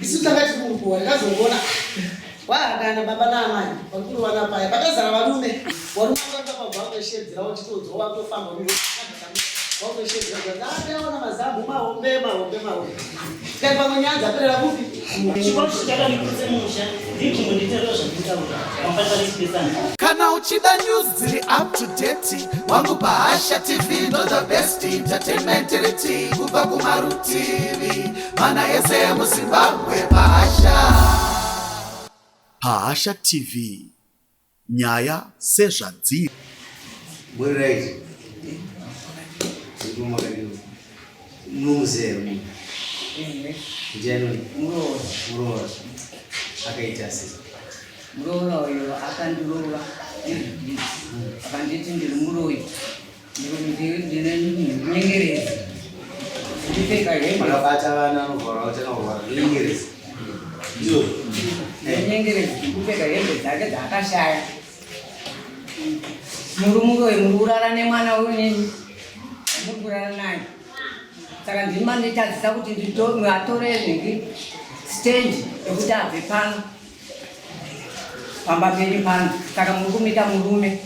Isu tanga tiri kurukuwa ndakazongoona waakana baba naamai vari kurovana paya pakazara varume. Varume vakanga pabva vakutoshedzera vachitodzwa vakutofamba vakutoshedzera kuti ndaona mazamu mahombe mahombe mahombe. Tikati pamwe nyaya dzaperera kupi? Chikoro chakandikudze musha ndinzvimbo nditeerera zvandinotaura mafanira nechipesana. Kana uchida news dziri up to date wangu paHasha TV ndo the best entertainment riti kubva kumarutivi mana ese emuZimbabwe paHasha. PaHasha TV nyaya sezvadziri. Muri right? Ndiko makadini? Munomuziva here munhu? Ndiani uyu? Muroora. Muroora. Akaita sei? Muroora uyo akandirova nezvidhina akanditi ndiri muroyi, ndine nyengerezi, ndipfeka hembe. Makabata vana anovhara vachana kuvhara nyengerezi. Ndizvozvo. Nyengerezi ndikupfeka hembe dzake dzaakashaya. Muri muroyi, muri kurara nemwana uyu neni, muri kurara naye. Saka ndini manditadzisa kuti atore nhingi stand yekuti abve pano pamba penyu pano. Saka muri kumuita murume.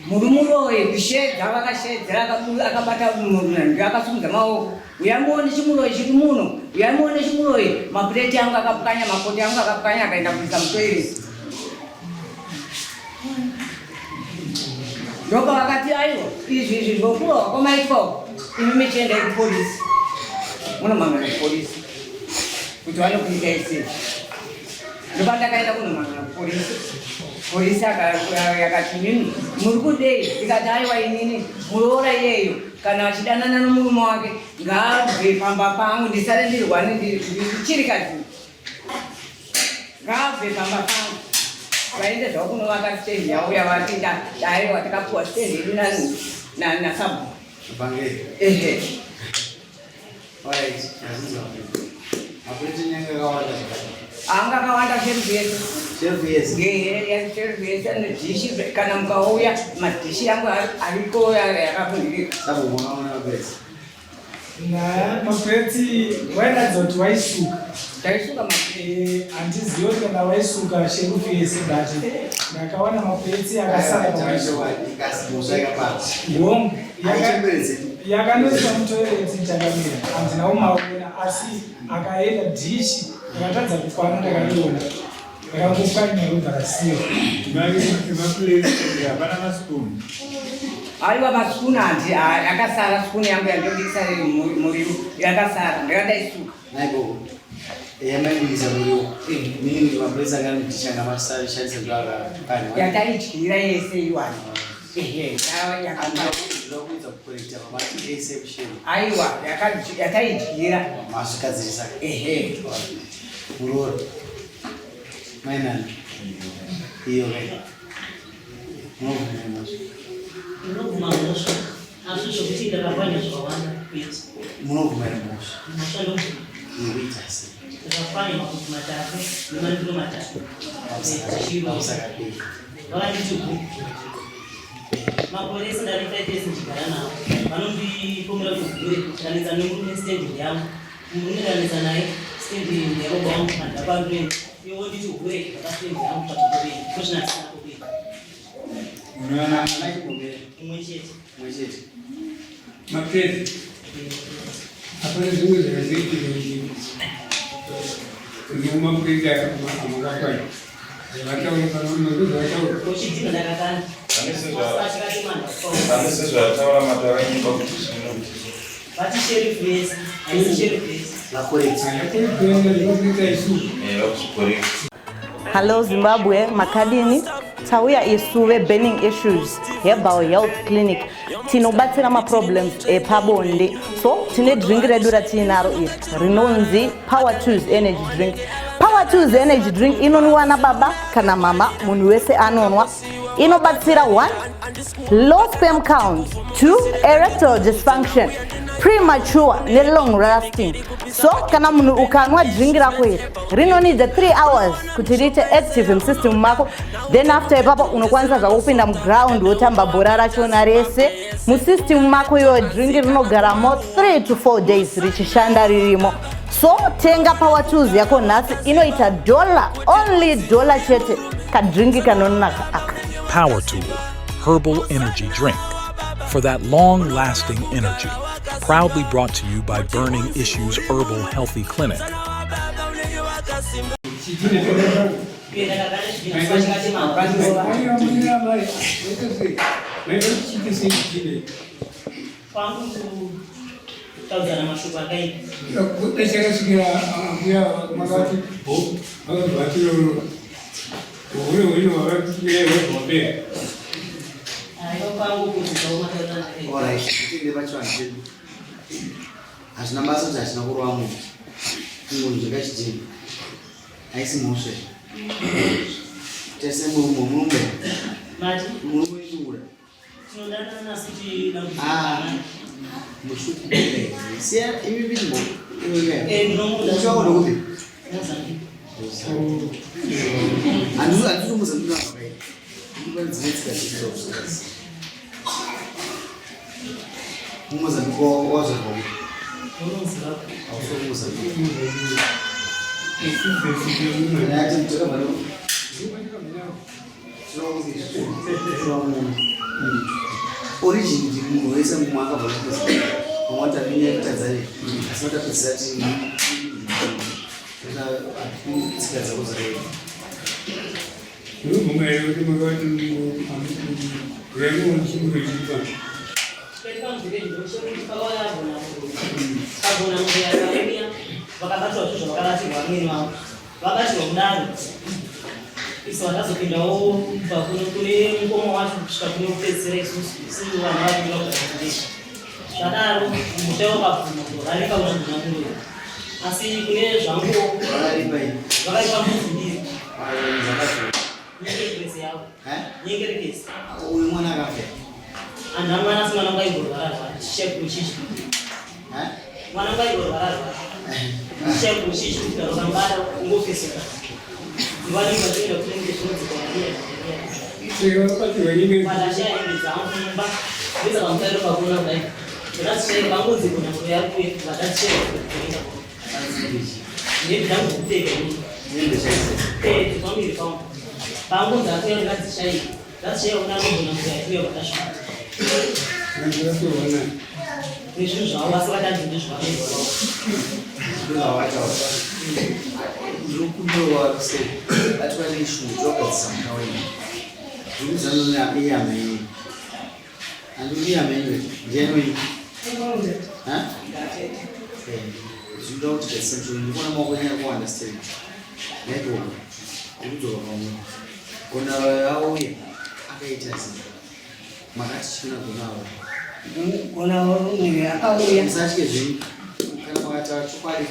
Muri muroyi kushedza vakashedzera akabata munhu akasimudza maoko. Uyai muone chimuroyi chiri muno. Uyai muone chimuroyi. Mapureti angu akapwanya, mapoto angu akapwanya akaenda kuisa mutoilet. Ndopa vakati aiwa izvi izvi zvokurohwa kwamaitwa uku imi mechiendai kupolisi munomangana kupolisi kuti vanokuitai sei. Ndopandakaenda kunomangana kupolisi. Polisi yakati inini muri kudei? Ndikati aiwa inini muroora iyeyo kana achidanana nomurume wake ngaabve pamba pangu ndisare ndirwane ndichirikadzi ngaabve pamba pangu vaende zvavo kunovaka stendi yavo yavati daiwa takapuwa stendi yedu nasabhuku. Ehe. Anga akawanda sherufu yese. Sherufu yese. Ehe, sherufu yese nedhishi kana mukauya madhishi yangu ariko yakavhundirika. Sabhuku makaona mapureti. Nyaya mapureti wairatidza kuti waisuka. Taisuka mapureti. Handizivi kuti kana waisuka sherufu yese but ndakaona mapureti akasara pamaisuka. Hongu. Yakanoiswa mutoilet chakamira handina kumaona asi akaenda dhishi ndakatadza kukwana ndakariona rakangopwanya robva rasiwa. Hapana maspoon. Aiwa maspoon handi akasara spoon yangu yandobikisa muriwo yakasara ndakadaisuka. Naibo. Yamaibikisa muriwo. Meaning mapureti anga anodhisha anga mashandisa ndo akapwanya. Yataidyira yese iwani. Aiwa yataidyira. Mazvigadzirisa. Ehe. Muroora. Mainani. Iyo kai. Munobvuma mhosva. Ndinobvuma mhosva asi zvokuti ndakapwanya zvakawanda kwete. Munobvuma here mhosva? Mhosva ndobvuma. Yekuita sei? Ndakapwanya makuti matatu nemandiro matatu. Pamusakapei. Vakanditi hu. Makore ese ndane 5 years ndichigara navo. Vanondipomera kuti hure ndanetsa nemurume stand yangu. Murume ndanetsa naye stand yababa wangu handapandure. Ivo vonditi hure ndapa stand yangu pakumberi. Kozvina tisina kukuita. Unoona Ana chibomera. Mumwe chete. Mumwe chete. Mapureti. Hapana zvimwe zvakazoitika kuti nemapureti amakapwanya. Zvavataura pano ndozvavataura. Kochidhina ndakakanda. Pane sezvataura matara nyimba kuti zvino kuti zvino. Vati sheriff yese. Haisi sheriff yese. Vakoreti. Hayakuenda zvinokuita isu. Eh, vakuchikoreka. Hello Zimbabwe, makadini? Tauya isu veBurning Issues Herbal Health Clinic tinobatsira maproblems epabonde. So tine drink redu ratiinaro iri rinonzi Power Tools Energy Drink. Power Tools Energy Drink inonwiwa nababa kana mama, munhu wese anonwa. Inobatsira 1 low sperm count, 2 erectile dysfunction. Premature nelong lasting. So kana munhu ukanwa drink rako iri rinonidza 3 hours kuti riite active musystem mako, then after ipapo unokwanisa zvako kupinda muground wotamba bhora rachona rese musystem mako. Iyoyo drink rinogaramo 3 to 4 days richishanda ririmo. So tenga Power Tools yako nhasi, inoita dollar, only dollar chete, kadringi kanonaka aka. Power Tool Herbal Energy Drink for that long lasting energy. Proudly brought to you by Burning Issues Herbal Healthy Clinic. Chidini Kuenda kakana chidini chakatema. Chidini. Kwangu kutaudzana mashoko akaipa. Chakasvikira ambuya makati bo vakabva hure hwino hwakapera. Aiwa, kwangu kuti mataurana akaipa. Alright, tinde pachivanhu chedu. Hazvina basa kuti hazvina kurova munhu. Munhu zvakachidini. Haisi mhosva. Tese murume murume. Mati? Murume indura. Tinodanana asi kuti dambudziko Ah. Mushuku. Siya imi bimbo. Eh, ndinomuda. Uchaona kupi? Mozambique. Handisi Mozambique nakaita. Ndinodzitsika chiro. MuMozambique wazvarwa kupi? Muno Zimbabwe. Hausi Mozambique. Nyaya takabva origin ndi munhu wese mumwe akabva kuMozambique. Vamwe vati nenyaya yekuTanzania, asi vatapedzisa ti tsika dzako dzakaita. Ndinobvuma here kuti makati yaingochimurochipa? Katika mzee chekuti pakauya agona agona munhu yakauya, vakabatwa zvinhu zvavakabatirwa vamweni vavo, vabatirwa kudaro, isu vakazopindawo kubva kune mukoma wacho kusvika kune kupedzisira. Isusu isi vanhu vapinda kugadzirisa zvadaro, musha wakabvuma kuti vakaripa kuna muroyi, asi kune zvangu Vakaripa ini. Vakaripa mbudzi mbiri. Dzakazvo. Nyengerekesi yavo. Nyengerekesi. Uyu mwana akafa. Anhu amwana, asi mwana ngaigorwara rwara chishekuchichi, mwana ngaigorwara rwara chishekuchichi, kuti kana ukambara ungofeseka vanenge vachienda kunenge zvinodzikwa. Vakabatirwa nyenge. Vandashaya hembe dzangu mumba, ndedzakamutarira pakuona kudai, ndakadzishaya vangonzi kuna muro yakuye vandadzishaya kuenda hembe dzangu dzekupfeka inini. Hembe chaidzo. Pamuviri pangu pangonzi akuya, ndakadzishaya, ndadzishaya kuna anogona muro yakuya vakasvika. Ndakatorwa naye. Nezvinhu zvavo, asi vatanzi ndezvavanozivawo. Ndozvavataura. Ndinokumbirawo sei atibate ishungu togadzisa mwana wenyu. Ndikudzana iyama yenyu. Handikuti iyama yenyu ndiyani wenyu? Zvinoda kuti gadzisa musoro. Ndikuona maoko enyu ari kuwanda still. Network. Ndikudzoka pamwe. Gona auya akaita sei? Makati chikuna gona auya. Gona umwe akauya. Musatye zvenyu. Kana makataura chokwadi,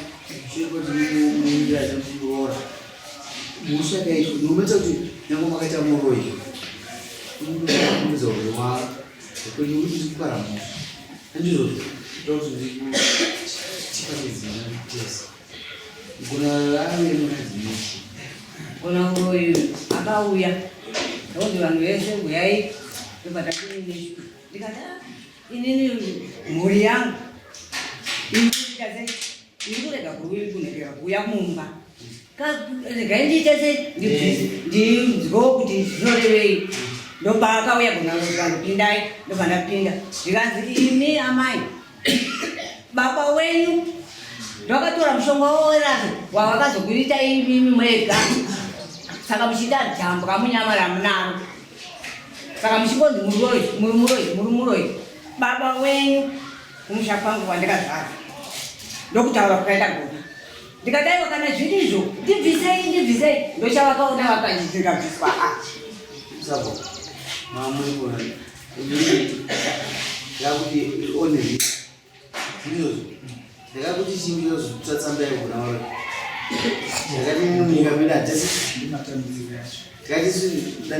zviri kuti mumirira muroora. Mhosva yakaitwa ndinoita kuti nyange makaita muroyi, unokumbidza uroyi wavo kuti ndikupara mhosva. Handizvozvo, ndoda kuti ndikuchipanedzina tese. Gona rave mukadzi meshe. Gona uroyi akauya ndokuti vanhu vese uyai, ndobva tati, ndikati, "Ah, inini mhuri yangu iri kuita sei, iri kurega kunhekera kuuya mumba. Regai ndiite sei, ndinzwewo kuti zvinorevei." Ndopaakauya gona vanhu, pindai. Ndobva ndapinda, zvikanzi, "Imi amai, baba wenyu ndakatora mushonga weweraso wavakazokuita imimi mwega, saka muchiita jambwa munyama ramunaro, saka muchingonzi muroyi, muri muroyi, muri muroyi. Baba wenyu kumusha kwangu kwandikazvara." Ndokutaura kukaita gona. Ndikadaiwa, kana zvirizvo ndibvisei, ndibvisei. Ndochavakaona vakandikabviswa. Sabo, mamurikuona ndakuti one ndizvozvo, ndakakuti chimiro zvitsvatsamba yegona uri, ndakati munyika medu hatisi, tikati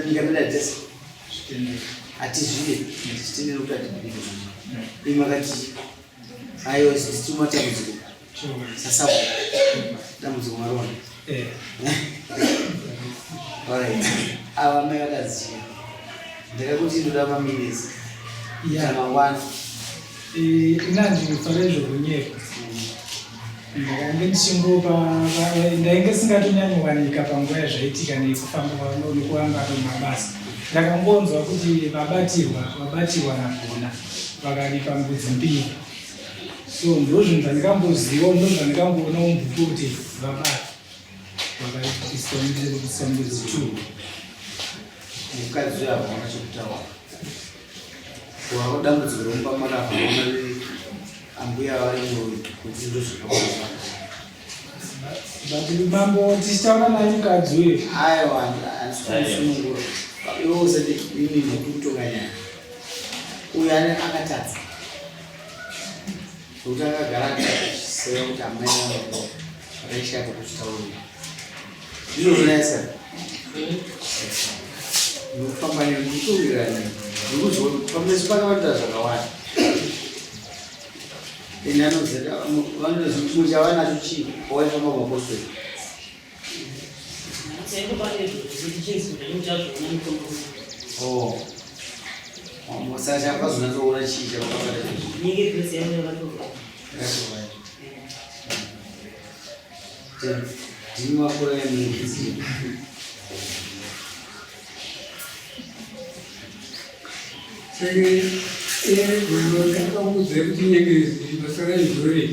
nyika medu hatisi, hatizvide, tichitendere kuti hatibudike. Imi makati Aiwa, sichuma dambudziko. Sasa dambudziko mariona. Eh. Alright. Ava mai vakaziva. Ndakakuti ndoda maminitsi. Yeah. Mangwana. Ina ndinofanira zvokunyepa. Ndakange ndichingopa ndainge singatonyanyowanika panguva yazvaitika nekufamba nekuwamba kwemabasa. Ndakangonzwa kuti vabatirwa vabatirwa nagona vakaripa mbudzi mbiri. So ndozvinhu zvandikamboziva ndozvandikamboona mubhuku kuti vabata vakaripiswa mbudzi 2. Mukadzi uyo haana chekutaura. Wako dambudziko romumba mwana haona ambuya vari muroyi kuti ndozvakaoma. But mambo tichitaura naye mukadzi uyu. Aiwa, handisi kumusunungura. Iwe usati ini ndikutonga nyaya. Uyu ane akatadza. Zvekuti akagara achiseva kuti amai vangu vakaishaya pakuzvitaurira. Ndizvo zvinaisa. Ndikufamba nekutowirirana. Ndikuziva kuti pamesi pake vanoita zvakawanda. Ende anoziva vanoziva chimwe chavanacho chii pawaifamba mapostori. Oh. Saka chakazonatsoona chii chavakabata izvozvo? Ndimi makore emungizi. Saka ndakakuudza kuti nyenyedzi basa raizore.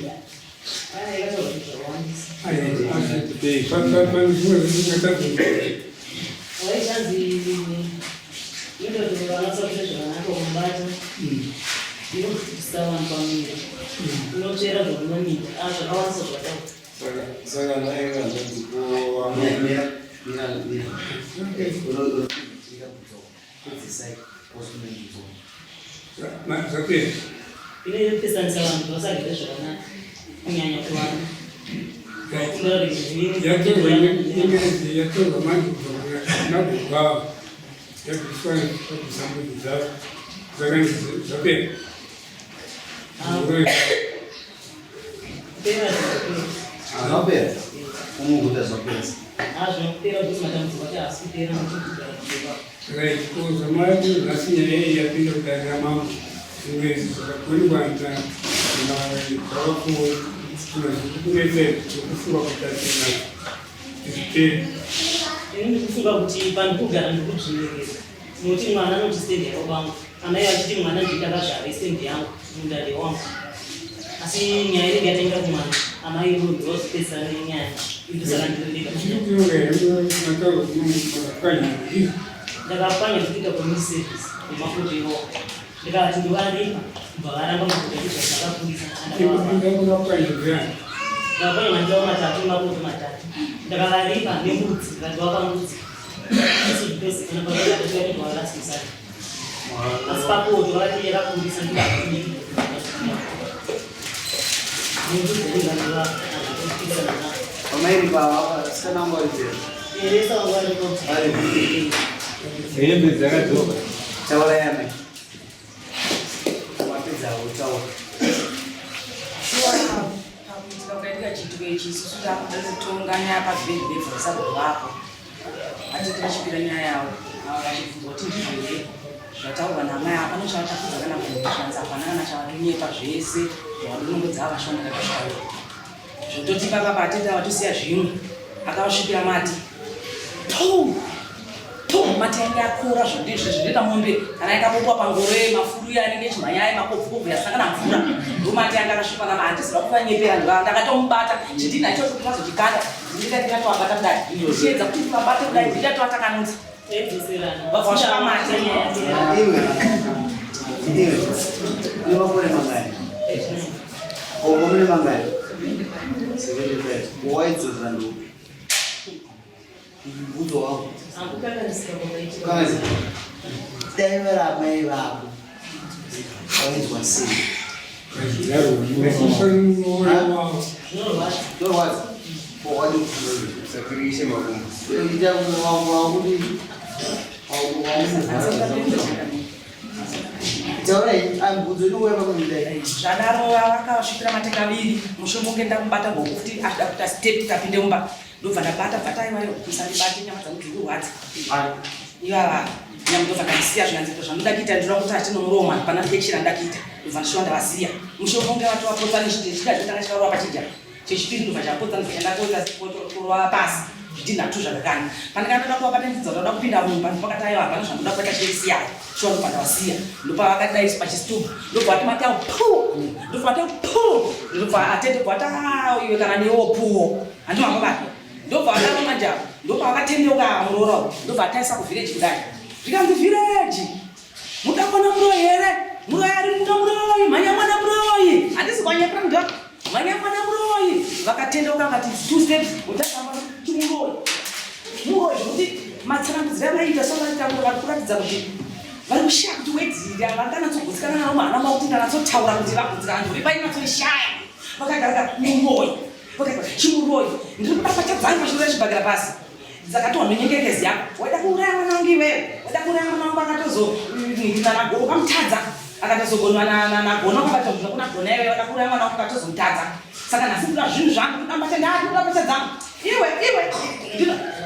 Saka naye hanzvadzi ko Mira, mira, mira, mira. Pedzisai, Zvapera. Inopesanisa vanhu vasagare zvakanaka kunyanya kuvana. Yatorwa nyenyedzi yatorwa manje kubva kuna gogo avo yabviswa yabvisa mbudzi dzavo saka zvapera. Kupera zvakapera. Zvapera. Umuguta zvapera. Hazvinopera kuti matambudziko acho haasi kupera nokuti kugara kumba. Right, ko zvamati nhasi nyaya iyi yapinda kudare ramambo zvimwe izvi zvakagonekwa zvavakunetse zvekufunga kuti atina zvipere. Ini ndikufunga kuti pandikugara ndikudzvinyirira nokuti mwana anoti stendi yavo vangu amai vachiti mwana ndii ndakazvara istendi yangu munda ndewangu asi nyaya inenge yatangira kumwana amai ivo ndovazopedzisana nenyaya indosaka ndiri Zviri kutonga here mataura kuti makapwanya ndizvo. Ndakapwanya zvikuita community service nemafoto iwawo ndikavati ndovaripa kubva varamba mafoto acho zvandakabudisa. Ndakapwanya ndiani? Ndakapwanya mandiro matatu nemapoto matatu ndakavaripa nembudzi ndikati vapa mbudzi isu zvitozikanwa paaaaaasisana asi papoto vakati yakabudisa ndikaaii nembudzi ndikandivaaipikisana navo. Pamairi pava vasikana vangu vari mberi. Eresa vangu varipo. Vari. Hembe dzakadzoka. Taura yamai. Wapedza utaura. Shuwa pakuitika kwaitika chiitiko ichi isusu takuda kutonga nyaya pabed level sabhuku vako atiti vachipira nyaya yavo ava vachibvunzwa kuti ndizvo here zvataurwa naamai apa pano chavatapudza kana kunzvanzi hapana kana chavatonyepa zvese zvavadonongodza avashoma kakazvitaura zvototi ipapa patete avatosiya zvimwe akavasvipira mati tuu tuu mati ainge akura zvondizvo zvinoita mombe kana yakapopwa pangoro yemafuru iya anenge echimhanya aye makobvukobvu yasangana mvura ndomati anga akasvipa kama handiziva kuvanyepera ndivava ndakatomubata chidhinha ichocho kuti vazochikanda ndinenge ndingatovabata kudai ndichiedza kuti ndivabate kudai ndingatovatakanoza vabva vasvipa mati. Iwe. Iwe. Une makore mangani? Gogo mune mangani? 75. Waidzorera ndopi? Mubvunzo wangu. Akukanganisika kwakaitika. Kanganisa. Dai vari amai vako. Wainzwa sei? Zvinorwadza. Zvinorwadza. Ko wadi Sakirishe makumbo. Ita wakuti wakumuvhara. Taurai, mubvunzo inouya pakuita. Zvadaro vakasvipira mate kaviri mushure mokunge ndamubata ruoko kuti achida kuita step kuti apinde mumba. Ndobva ndabata bata aiwayo musandibate nyama dzangu dziri kurwadza. Ivava nyama ndobva ndavasiya zvikanzi zvandinoda kuita ndinoda kuti achino muromo hapana action yandinoda kuita. Ndobva ndishuwa ndavasiya. Mushure mokunge vatovapotsa nechidya chekutanga chikarova pachidya. Chechipiri ndobva chapotsa ndobva chandakoita kurova pasi zvidhinha tu zvakakana. Pandanga ndoda kuvapa tenzi ndoda kupinda mumba ndopakati aiwa hapana zvandoda kuita chesiyai. Shuwa ndobva ndavasiya. Ndopavakadai pachisitubu ndobva vati matau pu ndobva vati pu ndobva atete ndobva vati ah iwe kana newo puwo handi mama vake ndobva vadaro manje avo ndobva vakatendeuka muroora uyu ndobva ataisa kuvhireji kudai zvikanzi vhireji mudakona muroyi here muroyi ari muno muroyi mhanya mwana muroyi handisi kwanyepera ndo mhanya mwana muroyi vakatendeuka vakati two steps utatamba chimuroyi muroyi zvekuti matsanangudziro avaiita so vaitambura vari kuratidza kuti vari kushaya kuti wedziri havanganatsogudzikana navo mahana mavo kuti ndanatsotaura kuti vagudzikana ndori vainatsoishaya vakagara muroyi vakagara chimuroyi ndiri kuda pachadzangu pachirora chibhakira pasi dzakatowa nonyengekezi yako waida kuuraya mwana wangu iwewe waida kuuraya mwana wangu akatozonanagogo kamutadza akatozogonwa nagona wakatozvina kuna gona iwewe waida kuuraya mwana wangu akatozomutadza saka nhasi kuda zvinhu zvangu kuda mbatya ndati kuda mbatya dzangu iwe iwe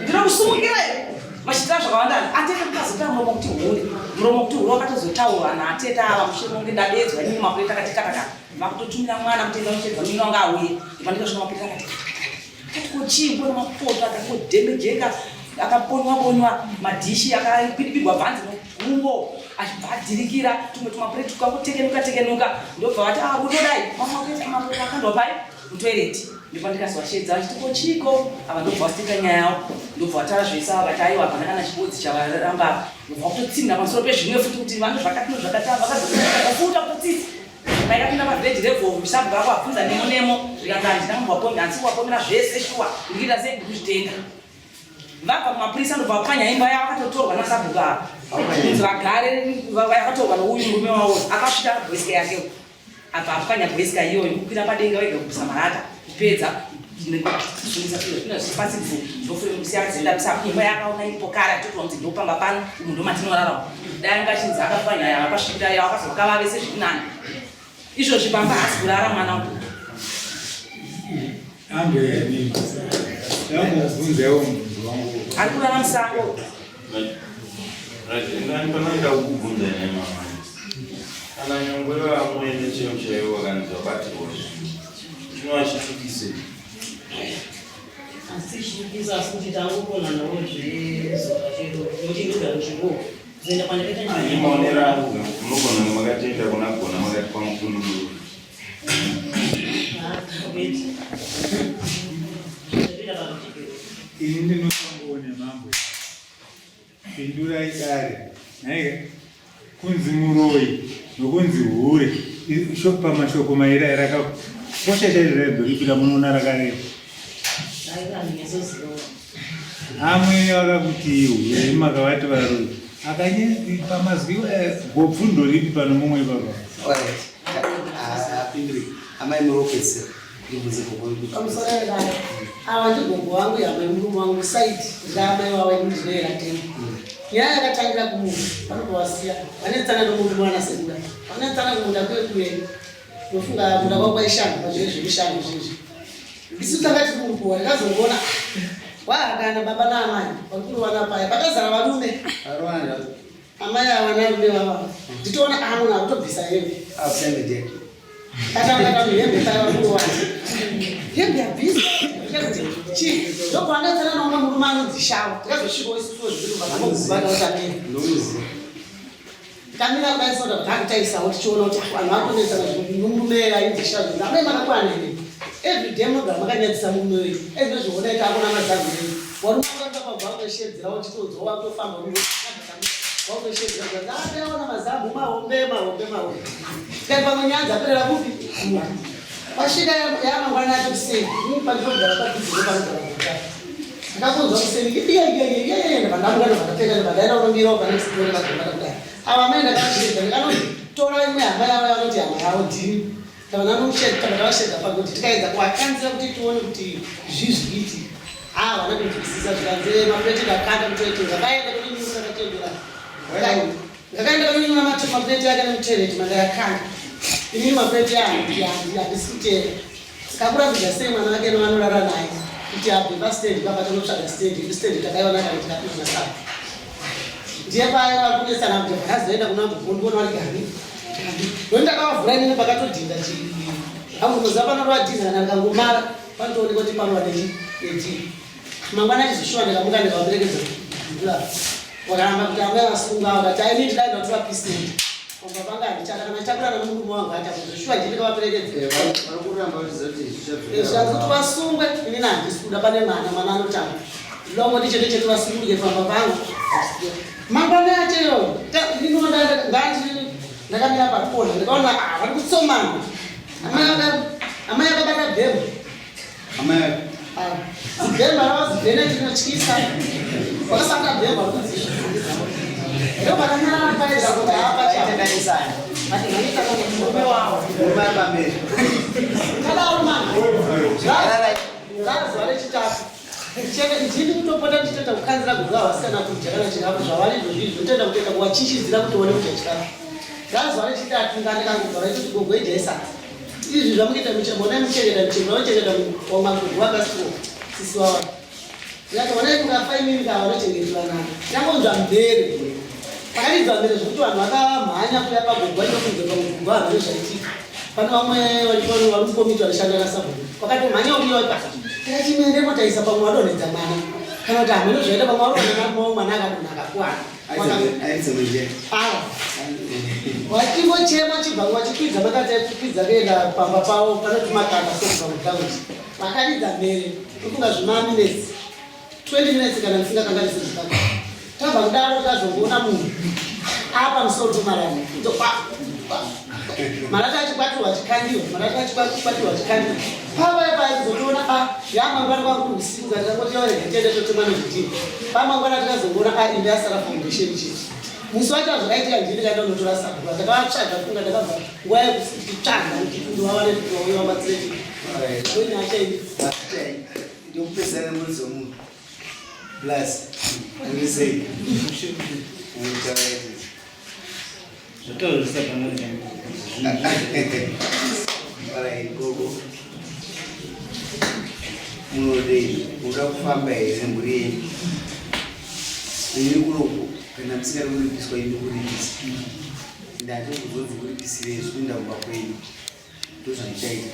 ndinokusumukira iwe vachitira zvakawanda atete kukazotaura muromo kuti hure muromo kuti hure wakatozotaurwa naatete ava mushure monge ndadedzwa inini mapureta akati katakata vakutotumira mwana kuti enda unochedza munin'ina wangu auye ndipandikasvika mapureta akati katakata akati kochii kuona mapoto akangodhembejeka akaponywa ponywa madhishi akakwidibigwa bhanzi nogumbo achibva adhirikira tumwe tumapureti tukangotekenuka tekenuka ndobva vati ah kutodai mamapureti mapureti akandwa pai mutoireti ndopandikazovashedza vachiti ko chiiko ava ndobva vasiteka nyaya yavo ndobva vatara zvese ava vati aiwa hapana kana chibodzi chavaramba ndobva kutotsinhira pamusoro pezvimwe futi kuti vano zvakati nozvakati ava vakazofuta kutotsitsa paikapinda pavillage level sabhuku ako abvunza nemo nemo zvikanzi handina kumbovapomi handisi kuvapomera zvese shuwa ndikuita sei ndikuzvitenda vabva kumapurisa ndobva vapwanya imba yavo akatotorwa nasabhuku ava kunzi vagare vakatorwa nouyu murume wavo akasvika bwesike yake abva apwanya bwesika iyoyo kukwira padenga wega kubvisa marata kupedza pasi bvu ndofuremkusiya imba yakaona iripo kare atotorwa kunzi ndopamba pano umu ndomatinorarama dai anga achinzi akapwanya yakasvikira yakazoka vave sezviri nani izvozvi pamba haasi kurara mwana uyu Ndambobvunzawo mubvunzo wangu. Ari kurara musango. Panoenda kukubvunza ine mama. Kana nyangwe vamwene chaivo chaivo vakanzi vabatirwa zvinhu chinova chitukise. Asi chitukisa asi kuti tangopona nawo zvezuva chedu nokuti ndogara muchikoro kuzoenda kwandakaita Ani maonero angu munogona kunge makatenda kuna gona makati kwamukunurura. Ini ndinofangoone mambo. Pindurai dare. Nhaika kunzi muroyi nokunzi hure. Pamashoko mairi aya rakakosha chaizvo raibhurikira munoona rakareba. Amwene vakakuti hure makavati varoyi. Akanye pamazwi aya gobvu ndoripi pano mumwe ipapa. Alright. Apindure. Amai muropedzera. Ndibvunze gogo wedu. Pamusoro pedare ava ndigogo wangu yamai murume wangu saidi ndaamai wavo ini ndinoera tembo nyaya yakatangira kumunda vanobva vanetsana nomurume wanasekura vanetsana kumunda kuye kuye ndofunga munda kwavo kwaishanda pazvee zvemishando zvezvi isu tanga tiri kurukuwa ndakazongoona waakana baba naamai vari paya pakazara varume amai ava narume vava nditoona amuna akutobvisa hembe katanga hembe paya vakurowana hembe yabvisa chii ndopaanetsana naumwe murume anonzi shawa tikazosvikawo isusuwo zvirikuvakamira kamira kudai soda kuti akutaisawo tichiona kuti vanhu vakunetsana murume ainzi shawa amai makakwana here every day munogara makanyadzisa murume wenyu ezvinozviona ita akona mazango enyu warume akanga pabva kutoshedzera uchitonzwa wakutofamba wakutoshedzera kuti aona mazambu mahombe mahombe mahombe tikati pamwe nyaya dzaperera kupi pasvika yamangwana acho kuseni pandinogara padhuze panogara kuta ndakakunzwa kuseni iyaiyaiyaiya ndabva ndamuka ndabva ndapfeka ndabva ndaenda kunomirawo pane chitoro vagomata kudai ava amai ndakavashedza ndikanotora imwe hama yavo yavanoti hama yavo ndini ndabva ndanoshedza ndavashedza pakuti tikaedza kuvakanzira kuti tione kuti zvii zvikuitika haa vana kunzwisisa zvikanzi mapureti ndakanda mutoitira vakaenda kune nyuru rakatendera. Ndakaenda kanonyora mapureti ake nemutereti mandayakanga. Inini mapureti handisi kutera. Kakurambidza sei mwana wake nevanorara naye kuti abve pastendi papa tonotsvaga stendi stendi takaiona kare tikapihwa nasabhu. Ndiye paya vari kunetsana kuti vakazoenda kuna mugondona vari gani. Ndondi ndakavavhura inini pakatodhinda chii. Hangu muziva panorova dhinda kana rikangomara panotoonekwa kuti parova nechii. Mangwana achizoshuwa ndikamuka ndikavaperekedza kudhura. Vakaramba kuti amai vasunga vakati I need dai ndatora peace Pamba panga handichada kana ndichakura nemurume wangu achakuti shuwa ndini ndikavaperekedza. Vari kuramba vachiziva kuti zvichadzoka. Zvati kuti vasungwe inini handisi kuda pane mwana mwana anotamba. Ndinongo ndichete chete vasunguke pamba pangu. Mangwana yacho iyoyo ndandi ndakamira pakona ndikaona ah vari kutsomana. Amai akabata bhemba. Amai Bhemba ravazibhene tinotyisa. Vakasanga bhemba kunzi. Ndopakanaka paedza kuti hapa chaitaisana. Murume wavo. Murume ari pamberi. Kadaro mama. Razuva rechitatu. Ndini kutopota ndichitoita kukanzira kuziva vasikana kudya kana chikafu zvavari izvo zvii zvinotoita kutoita kuvachinjidzira kuti one kudya chikafu. Razuva rechitatu ngandikangobva vaitoti gogo idyai sadza. Izvi zvamukuita michemo onai muchengeta michemo vanochengeta wamagogo vakasiwo sisi wavo. Ndikati onai mukafa imimi ka vanochengetwa nani. Yangonzwa mhere. Pakaridzwa mhere zvekuti vanhu vakamhanya kuya pagogo vaitokunze pagogo havane zvaitika. Pane vamwe vari mukomiti vanoshanda nasabhuku. Vakatomhanya kuya pasi. Tikati mende motaisa pamwe vadonhedza mwana. Kana kuti hameno zvaita pamwe varodonhedza mwana akadonha akakuwara. Vachingochema chibva vachikwidza makati achikwidza kuenda pamba pavo panoti makanda sokubva mutaundi vakaridza mhere ndofunga zvimaminetsi 20 minutes kana ndisingakanganisi zvakaka tabva kudaro tazongoona munhu apa musoro pemarata kuto pa marata achikwatirwa achikandiwa marata achikwatirwa achikandiwa pavaya paya kuzotoona a yamangwana kwangu usiku katikangoti yawaregetende totemwa nezvidhina pamangwana tikazongoona a imba yasara foundation chete musi wacho azvakaitika ndini kaenda kunotora sabhuku ndakavatsvaga funga ndakabva nguva yekutsvaga kuti ndivawane kuti vauye vabatsire chii ndonyaya chai ndokupedzana nemudzi wemunhu plus andisei gogo munodei munoda kufamba here mhuri yenyu ini kunoku kana musingadi kuripiswa ini kuripisa ndati kuzonzi kuripisirei zvikuenda kumba kwenyu ndozvandichaita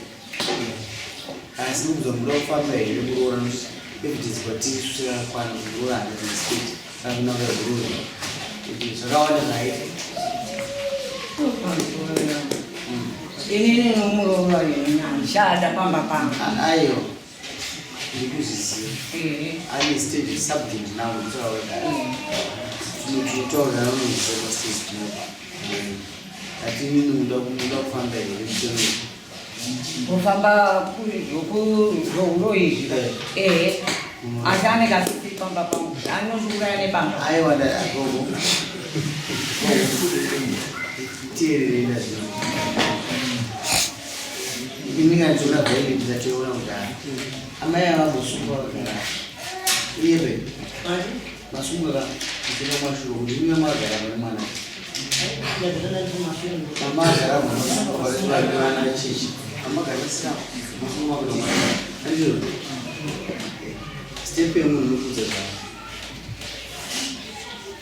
asi ndikubva muda kufamba here muroora nokuti evidence kwatiri isu yakakwana kuti muroora haana respect kana kunanga muroora kuti zvakawanda zvaaita inini nomuroora ini handichada pamba pangu aiwa ndikuzviziva ane stage subject now ndikutaura tinotaura nanoziva pastage tinopa Ati inini muda muda kufamba here mutemo? Kufamba zvouro izvi ehe asi anenge asisiri pamba pangu anondiuraya nebanga. Aiwa ndagogo. Teererei ndazvino. Ini kana ndichiona violet ndatoiona kudhara. Amai ava vambosungwa vakagara. Uye be. Masungwa ka kucheka mashure kuti uye magara pane mwana. Mama agara mwana mwana chichi. Mama agara sika masungwa kuno mwana. Andizvo. Step yemunhu inokuudza zvako.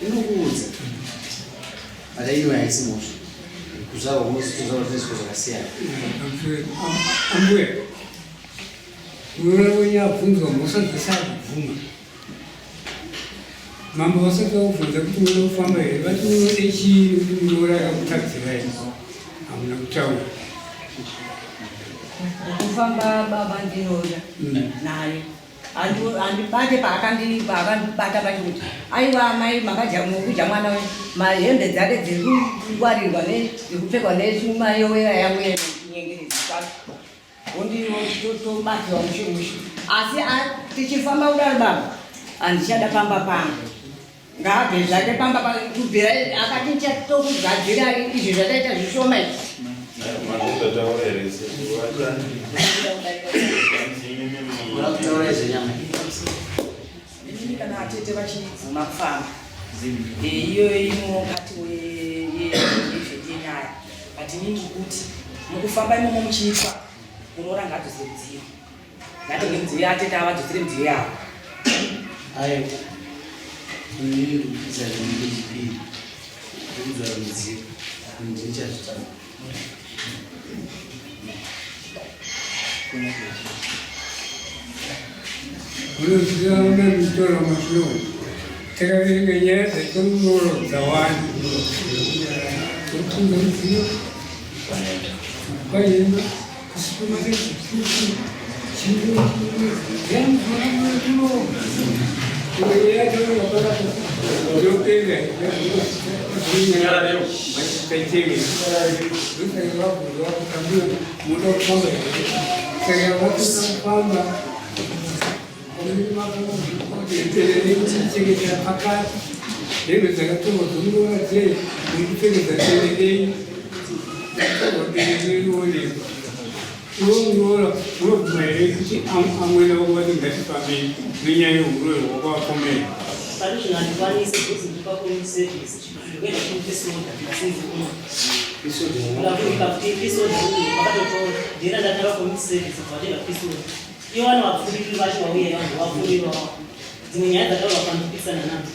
Inokuudza. But anyway haisi mhosva. Kuzvarwa kunozotozvarwa tine zvipo zvakasiyana. Ambuya, muroora wenyu abvunzwa mhosva dzese akubvuma. Mambo vasati vakubvunza kuti munoda kufamba here, vati munode chii nekuti muroora akakutadzirai, hamuna kutaura. Kufamba baba ndinoda naye handibate paakandibata pacho kuti aiwa amai makadya mukudya mwana wenyu mahembe dzake dziri kungwarirwa dzekupfekwa nesumayowera yangu yenyengeredzi kwacho wonditobatirwa mushe mushe asi tichifamba kudaro baba handichada pamba pangu ngaabve zvake pamba kubvira akati ndichatokugadzira izvi zvataita zvishoma izvi Inini kana atete vachibvuma kufamba iyoyo imokati we But inini ndiri kuti mukufamba imomo muchiitwa muroora ngaadzosere mudziyo. Ngatenge midziyo yatete ava vadzosere midziyo yavo. Aiwa. Inini ndikupisa zvinenge chipiri. Ndikudzora midziyo. Ndichazvitaura. Unoziva una mitoro mashoko. Takaverenga nyaya dzachikororo dzawanda. Kutunga mudziyo. Kwaenda kusupermarket Hembe dzakatorwa dzomuroora dzei nekupfekedza tererei tererei Iwe muroora unobvuma here kuti amwene vako vati ngatifambei nenyaya yehuroyi hwakavapomera? Pari zvino handikwanisi because ndiri pakommunity service ndikuenda kupeace order asi ndiri kuno. Ndakuika kuti peace order uyu vakatotora ndiyena ndatanga community service kubva ndaenda kupeace order. Ivo vana vapfuuriri vacho vauya vanhu vapfuuriri dzimwe nyaya dzataurwa pandopikisana nadzo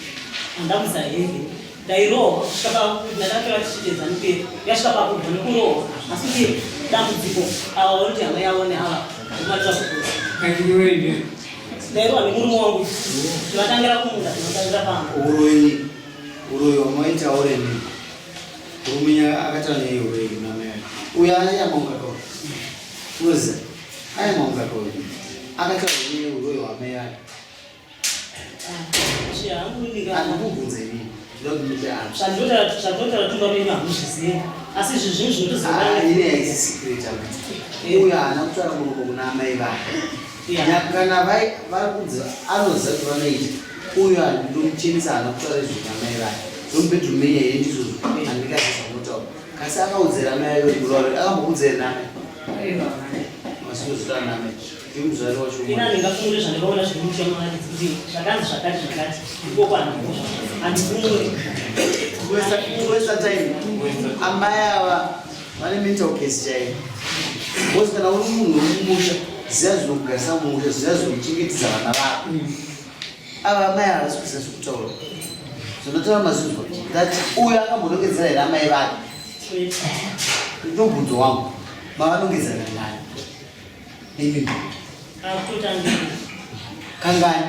handabvisa hembe Ndairohwa kusvika pakuti ndakatora tichite Zanu PF yasvika pakubva nekurohwa asi kuti dambudziko ava vari kuti hama yavo neava ndikumatira kukuza. Ndairohwa nemurume wangu tinotangira kumunda tinotangira pamba. Uroyi uroyi wamaita uremi murume akataura nyaya yeuroyi kuna mai vake uyo aya maungakauri unoziva aya maungakauri akataura nyaya yeuroyi hwamai vake Andikubvunza inini. Ndoda kuti muite answer. Zvandinotaura tumba menyu hamuzvizivi asi izvi zvinhu zvinotozivikanwa. Ah, ini haisi secret apa. Uyo haana kutaura muromo kuna amai vake. Kana vai vari kunzi anoziva kuti vanoita. Uyo ndomuchenesa haana kutaura izvo kuna amai vake. Ndomubedroom menyu here ndizvozvo handingazi zvamunotaura. Kasi akaudzera amai vake kuti muroora akambokuudzera namai. Masinozotaura namai. Ini handingafumuri zvandakaona zviri musha mavaridzi kuti zvakanzi zvakati zvakati ikoko handifumuri. Kuwesta time amai ava vane mental case chaiyo because kana uri munhu uri mumusha ziva zvinokugarisa mumusha ziva zvinokuchengetedza vana vako ava amai ava vasi kuziva zvekutaura zvinotaura mazinzwa that uyo akambonongedzera here amai vake ndomubvunzo wangu mavanongedzera kangani Imi. Kangani?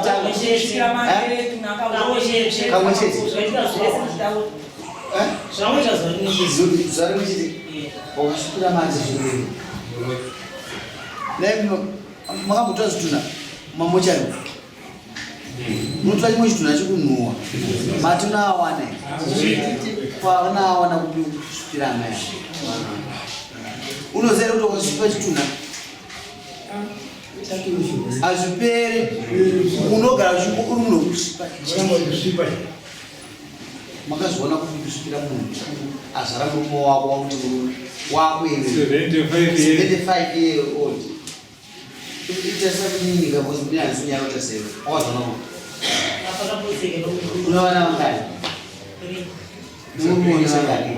Kamwe chete. Zuva rimwe chete. Wakasvikira manje zvirwere. Dai makambotora zvitunha mamochari. Munotora chimwe chitunha chikunhuwa. Matuna awana. Kwaana awana kupi kusvikira amai. Unoziva kuti wakasvipa chitunha hazvipere unogara uri munhu wekusvipa makazviona kupi kusvikira munhu azvara murume wako wakuti murume wako iwe 75 year old Ita sekudini ka because mune hanzi nyaya ota sei. Wakazona ku. Una vana vangani? Murume une vangani?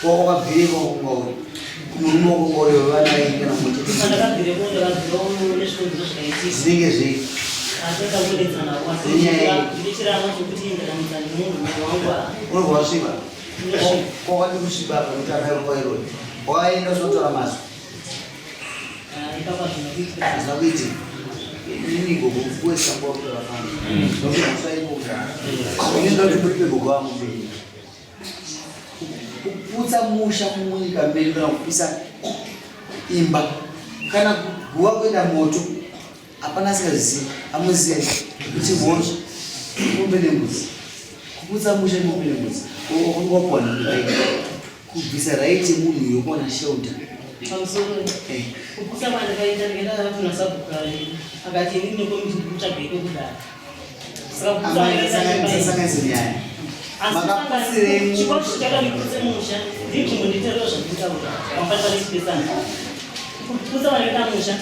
Wakabvire ko kunga uri. Murume wako uri vana vaingi kana mumwe chete. Ndakabvire ko ndakabvira nezvikonzero zvakaitika. Zvinenge zvei? Unobva wasviba. Kwakati kusviba apa nokuti amai vako vairoi. Wakaenda usotora mazwi. Hazvina kuitika. Inini gogo kuwesa nguva kutora fana. Nokuti mhosva iripo kudhara. Ini ndinoti muripe gogo vangu mberi. Kuputsa musha munyika medu kana kupisa imba kana guva kuenda moto Hapana asingazivi, amuzive kuti mhosva mombe nembudzi kuputsa musha mombe nembudzi wakange wapuwa nhamo kubvisa right yemunhu yokuwana shelter pamusoro eh. kuputsa kwandakaita ndikaenda kuna sabhuku akati inini nekomiti ndikutsvaga kwekugara saka kuputsa kwandakaita nyaya makaputsirei chikoro chichada ndiputse musha ndinzvimbo nditeerera zvandikutaura pamufana pane chipesana kuputsa vanoita musha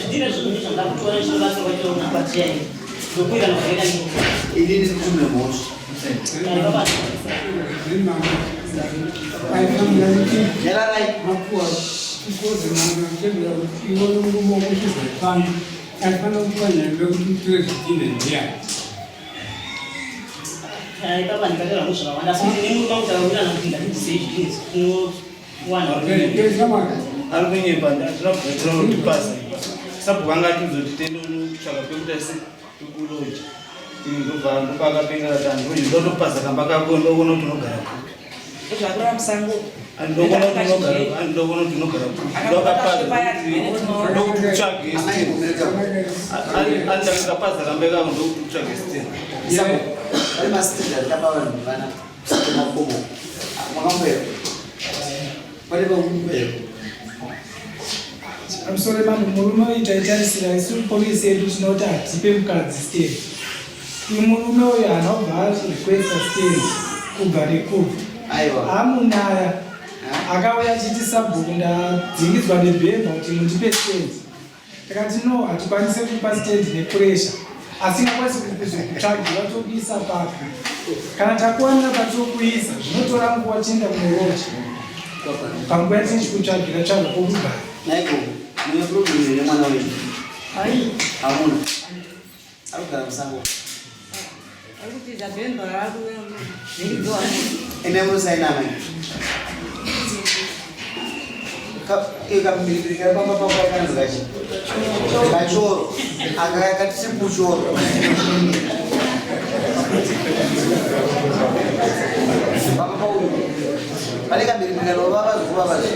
ndine zvinhu zvandakutiona chinobatsirwa chiona kwatiyai ndokuira nokuenda ini ndiri kutumira mhosva Nyararai. Mapuwa kukozi mwana tendera kuti iwe murume wako chizopano aifanira kupa nyaya kuti utore zvidhina ndiyani. Ipapa ndikataura ngo zvakawanda asi kuti nemurume wangu takawirirana kuti ngatibvisei zvidhina tinowana. Ari kunyepa ndinobva kutipasa sabhuku anga atiudza kuti tiende unotsvaka pekuita se pekuloja ndobva ndopakapenga kati andoyi ndotopasa kamba kako ndokuona kuti unogara kupi. Zvakurara musango. Ndokuona kuti unogara ndokuona kuti unogara kupi. Ndokapasa ndokuti utsvage stand. Andakapaza kamba kako ndokuti utsvage stand. Pane masitenda akapa vanhu vana makomo. Makamboera. Pane pakumboera. Pamusoro mambo murume uyu taitarisira isu polisi yedu tinoti hatipe mukadzi stand. Uyu murume uyu haana kubva arequesta stand kubva nekubva. Aiwa. Amunaya akauya achiti sabhuku ndadzingidzwa nebhemba kuti mundipe stand. Takati no hatikwanise kupa stand nepressure asi ngakwanise kuzokutsvagira tokuisa papi. Kana takuwanira patokuisa zvinotora nguva tienda kunoroja. Panguva yatinenge tichikutsvagira tsvaga pokugara. Naiko, mune problem here nemwana wenyu? Hai. Hamuna. Ari kugara musango. Ari kutiza bhemba raakuvhiringidzwa. Ende munosaina amai. Kamubiribiri kari pamba pako kakanzi kachi. Kachoro. Aka kati chikuchoro. Pamba pauyu. Pane kamubiribiri kanovava zvekuvava zve.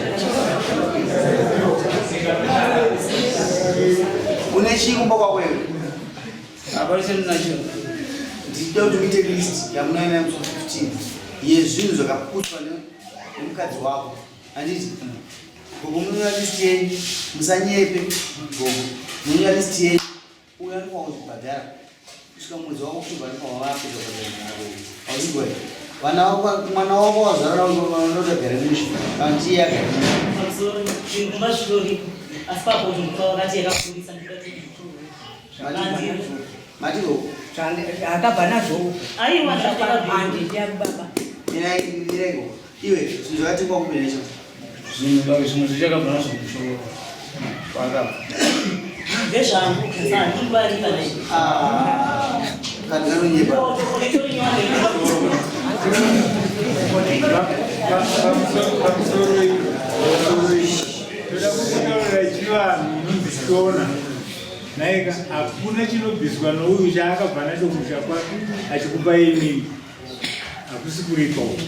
Une chii kumba kwako iwe? Hapana chandinacho. Ndinoda kuti muite list yamunoenda nayo musi wa 15 yezvinhu zvakaputswa nemukadzi wako. Handiti? Gogo munonyora list yenyu, musanyepe. Gogo, munonyora list yenyu. Uyo anofanira kuzvibhadhara. Kusvika mwedzi wako October anofanira wapedza kubhadhara mari yako. Hauzigwa here? Vana vako, mwana wako wazvara vanoda kugara mushe. Kana kuti iye agare mushe. Pamusoro kumba zvitoripo asi papo kuti vakati yakafundisa ndikati Mati gogo. Akabva nazvo. Aiwa Handiti baba. Mirai, mirai gogo. Iwe, zvinhu zvakatengwa kupi nacho? Zvinhu zvinhu zvichakabva nazvo kuchoro. Kwakabva. Ndezvangu handikubarika nei. Ah, kana kanonyepa. Pamusoro toda kukutaurira chivanhu inonzi shona naika hakuna chinobviswa nouyu chaakabva nacho kumusha kwake achikupa imimi hakusi kuripa uku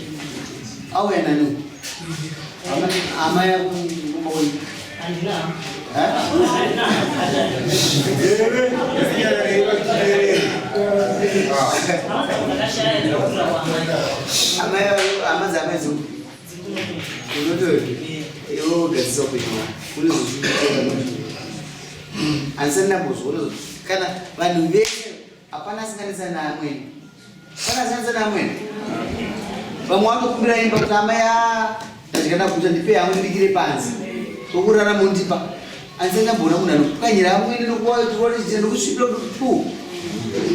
Auya nani? Amai ako kumba kwenyu. Handina. Eh? Ndakashaya ndakakura kwamai. Amai hama dzaamai dzikupi? Unotori? Iwe wogadzisa upenyu hwako. Kune zvozvikuita manje. Handisati ndambozviona zvo. Kana vanhu vese hapana asinganetsani naamwene. Hapana asinganetsani naamwene. Vamwe vanokumbira imba kuti amai a ndadya ndaguta ndipe yangu ndibikire panze. Tokurara mondipa. Handisati ndamboona munhu anopwanyira amwene nokuwachiita nokusvipira kuti pu.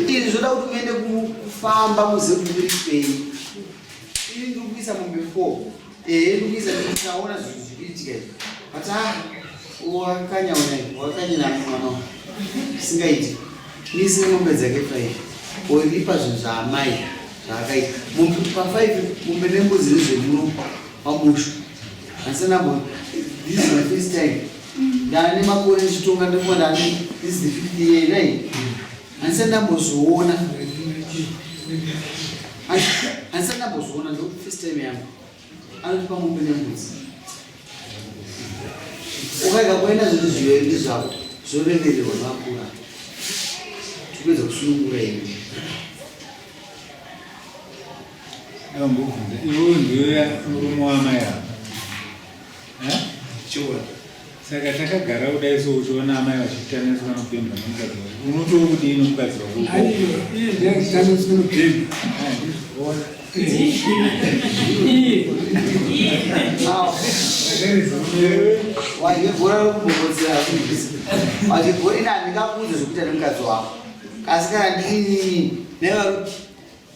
Izvi zvoda kuti muende kufamba muzive kuti muri kupei. Ini ndiri kuisa mombe 4. Ehe ndiri kuisa ndikaona zvinhu zvikuitika izvi. But ah wakanya unai wakanyina mwana wangu. Singaiti. Nisi mombe dzake 5. Oripa zvinhu zvaamai zvaakaita. Mombe pa 5 mombe nembudzi ndezvemuno pamusha. Handisati ndambo this is my first time. Ndane makore ndichitonga ndikuwa ndane this is the fifth year right? Handisati ndambozviona. Handisati ndambozviona ndo first time yangu. Anotipa mombe nembudzi. Ukaika kuenda zvinhu zviyo ndezvako zvorevererwa nevakura. Tikuedza kusunungura ini. Ndambobvunza iwewe ndiwe murume wamai ava Eh? Saka takagara kudai so uchiona amai vachitaniswa nokupembwa nomukadzi wako unotoo kudii nomukadzi wako? Iye ndiye achitaniswa nokupembwa. Handizviona. Wachigora rokubobodzera wachigora ini handingakuudze zvekuita nemukadzi wako asi kana ndini nevaru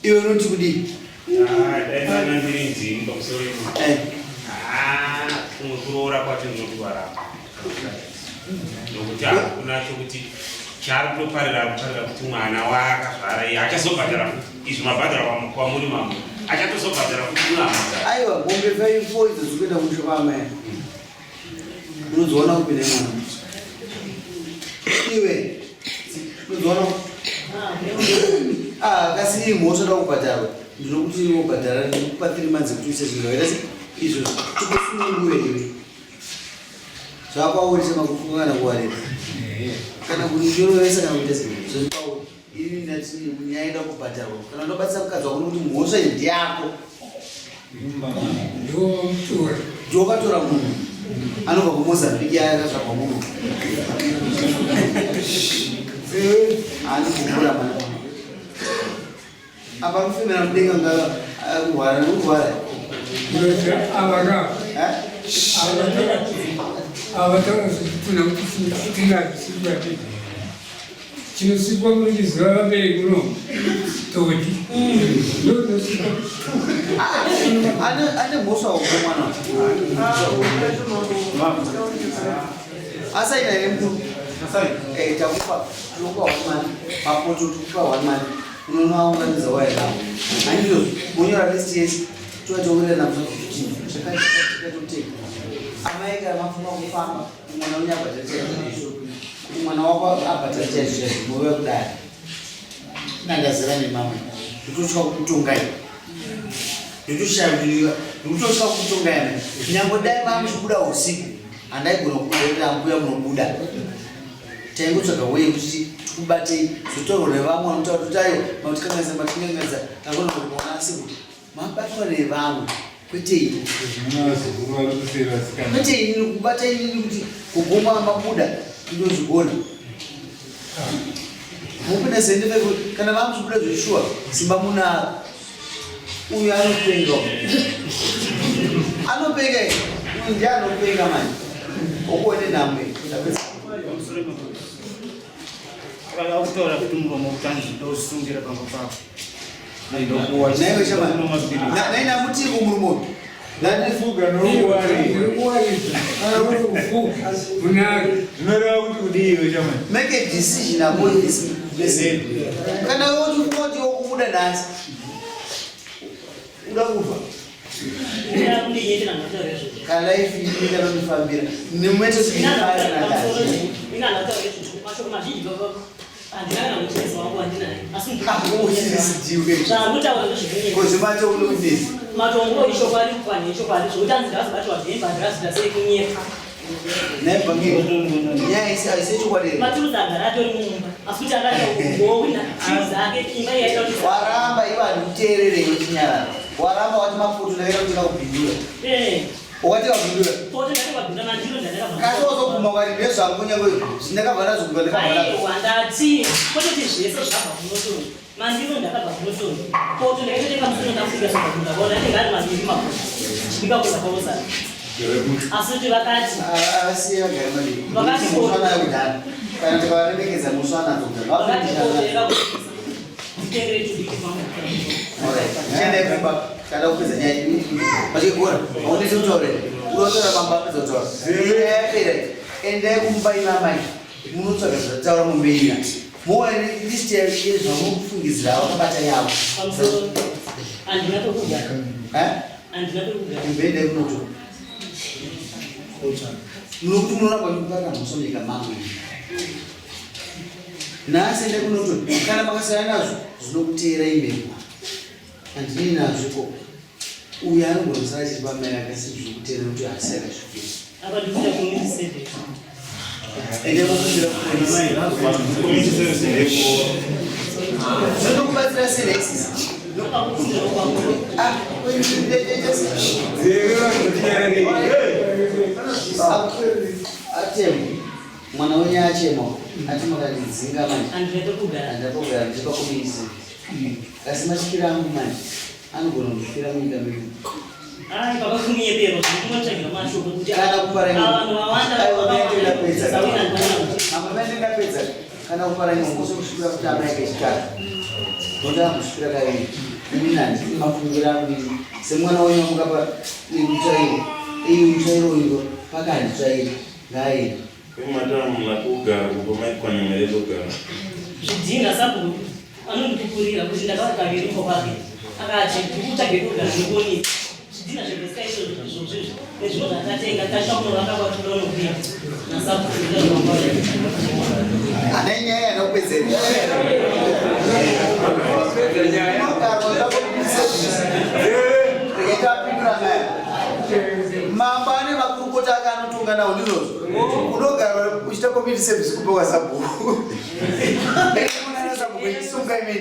iwe unoti kudii? Dai ndanga ndiri ndini pamusoro ipo. Ah, kumwe kuroora kwacho ndinokuvarapa. Nokuti hakuna chokuti chaari kutoparira kuparira kuti mwana waakazvara iye achazobhadhara futi izvi mabhadhara kwamuri mambo achatozobhadhara futi kune hama dzake. Aiwa, mombe 54 idzo dzikuenda kumusha kwaamai. Unodziona kupi nhai mwana? Iwe unodziona kupi? Ah, kasi iyi mhosva da kubhadharwa. Ndinokuti iwe ubhadhara ndinokupa 3 months ekuti uise zvinhu zvakaita se izvozvo. Tikusunungure iwe. Zvakwauri semakufunga kana kuwarira. Kana kuti uchirovesa kana kuita sei. Zviri kwauri. Ini ndati nyaya ida kubhadharwa. Kana unobatsira mukadzi wako nokuti mhosva iyi ndeyako. Ndiwo wakatora munhu anobva kuMozambique akazvarwa muno. Anokukura mwana. Apa kufemera mudenga nga kurwara nekurwara. Chinosikwa munochiziva vabereki uno todi ndochinosikwa. Ane mhosva hombe mwana asaina here mukuru? Eh, takupa tinokupa one month mapoto tikupa one month unonoaunganidza waya nawo handizvo monyora list yese toatourira namusa 15 chakatoteka amai kana mafuma kufamba mwana wenyu abhadhara chaizvo kuti mwana wako abhadhara chaizvo chaizvo move kudai nandazera nemamwe ndototya kukutongai ndotoshaya kuti ndototya kukutongai amai nyange dai mamuchibuda usiku handaigona kukudaira ambuya munobuda taingotsvaga weye kuti tikubatei zvotaurwa nevamwe vanotaura kuti ayo matikanganisa matikanganisa takona kuti mwana asiku Mabatwa nevamwe kwete ini. Kwete ini kubata ini kuti kuguma mabuda ndozvigona. Mupinda sende peko kana vamuchibuda zveshuwa simba munaro. Uyu anopenga. Anopenga uyu ndiye anopenga manje. Ukuone nhamo iyi. Ndapedza. Akutaura kuti muromo kutanzi ndosungira pamba pako. Nainamutiko murume Zvinoreva kuti kudii iwe chamani? Make a decision about this person. Kana wewe uti wokubuda nhasi. Uda kufa. Kana life iyi inonifambira. Nimwete sikifara na kazi. Matongo ichokwadi kukwani ichokwadi zvekuti anzi ndakazobatwa bhemba ndakazoita sei kunyepa maturuzi agara atori mumba asi kuti akaita kugoina zvinhu zake imba yaita kuti waramba ivo handikuteerere iwe chinyarara waramba wati mafoto ndakaita kuti kakubhindura eh. Ukati wabindura. Poto ndakabindura mandiro ndakabindura. Kasi wazoguma ukati ndezvangu kunyange zvindakabva ndazoguma ndakabva ndazvo. Aiwa ndati kototi zvese zvabva kunotori. Mandiro ndakabva kunotori. Poto ndakaitotenga musoro ndafuka zvabva kundakaona anenge ari maviri mapoto. Chibika kuenda kwaozana. Asi kuti vakati. Asiye vagare maviri. Vakati poto. Kudhara. Kana tikavaremekedza muswa nadzo kudhara. Vakati poto yakabvisa. Nditengere tudiki twangu. Alright. Chiendai kumba. Kada kupedza nyaya iyi. Vachigora, haunetsi kutaura here? Unotaura bamba apedza kutaura. Nyaya yapera iyi. Endai kumba imi amai. Munotsvaga zvataura mombe ina. Moona list yezvamunofungidzira vakabata yavo. Pamusoro. Handina pekugara. Eh? Handina pekugara. Kumba endai kunotora. Munokuti munoramba muchipara mhosva munyika mangu. Nhasi endai kunotora. Kana makasiyana nazvo zvinokuteerai mhepo. Handinei nazvo ikoko. Uyu anogona kusara achiri pamai vake asi ndiri kutenda kuti haasi akazvipira. Apa ndikuita community service. Ende mukumbira kupolisi. Zvinokubatsira sei Alexis? Ah, Atemo, mwana wenyu achema, ati makandidzinga manje. Handina pekugara ndichipa community service. Asi matyira angu manje anogona kundifira munyika medu. Ai baba kunyeperwa zvinotsvagira mashoko kuti kana kupara vanhu vawanda aiwa maende ndapedza. Mama maende ndapedza. Kana kupara nyongo sokusvikira kuti amai kechitatu. Ndotanga kusvikira kaviri. Ini handisi mafungira angu ini. Semwana wenyu wamukapa mutsvairo. Iyi mutsvairo uyu paka handitsvairi. Ngaaende. Kwematamu kugara kubva maikwana mere kugara. Zvidhina sabhuku anondipupurira kuti ndakava kaviri kumba kwake akati ndikutsvage kugara nekuonisa zvidhina zvebesika izvozvo izvi nezvimwe zvatatenga tasvika kunovaka kwatinonokwira nasabhuku. Ane nyaya yanopedzera. Mambo ane makurukota ake anotonga nawo ndizvozvo. Unogara uchiita community service kupa kwasabhuku. Sabhuku ichisunga imini.